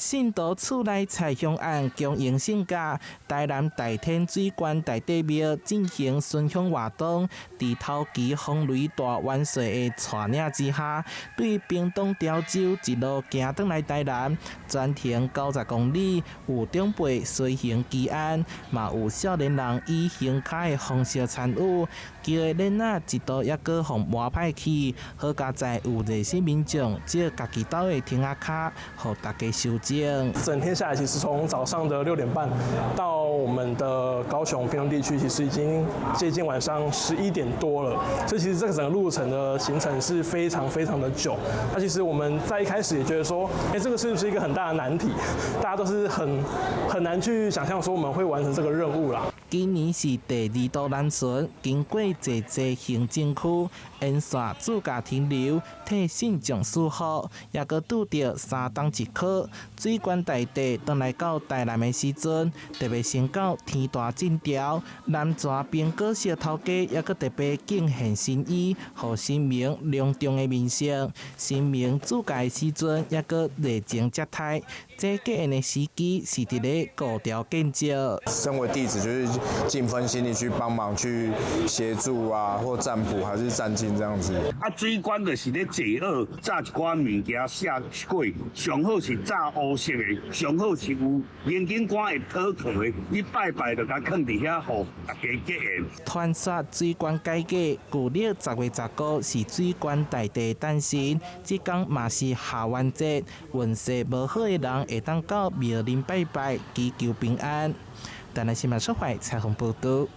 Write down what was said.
信徒厝內採香案恭迎聖駕，台南大天水關大帝廟進行巡香活動，佇頭旗風雷大元帥的帶領之下，對屏東潮州一路行轉來台南，全程90公里，有長輩隨行祈安，嘛有少年人以胸跤的方式參與，轎的鏈仔一度猶閣予磨歹去，好佳哉有熱心民眾借家己兜的亭仔跤，予大家修整。整天下來，其實從早上的6點半到我們的高雄屏東地區，其實已經接近晚上11點多了。所以其實這個整個路程的行程是非常非常的久。那其實我們在一開始也覺得說，哎，這個是不是一個很大的難題？大家都是很難去想象說我們會完成這個任務啦。今年是第二度南巡，經過濟濟行政區，沿線駐駕停留，替信眾賜福，猶閣拄著三冬一晡，水關大帝轉來到台南的時陣，特別先到天大鎮潮，南泉蘋果石頭家猶閣特別敬獻新衣，予神明隆重的面色。神明主駕的時陣，猶閣熱情接待，這結緣的時機是佇咧高調建設。身為弟子，就是盡份心力去幫忙、去協助啊，或占卜還是占經這樣子。啊，水關就是咧坐臥，炸一寡物件寫過，上好是炸烏色的，上好是有眼鏡官會討客的，你拜拜就共囥佇遐，予大家結緣。傳說水關改革，舊曆10月15是水關大帝誕辰，這工嘛是下元節，運勢無好的人會當到廟裡拜拜，祈求平安。台南新聞出發採訪報道。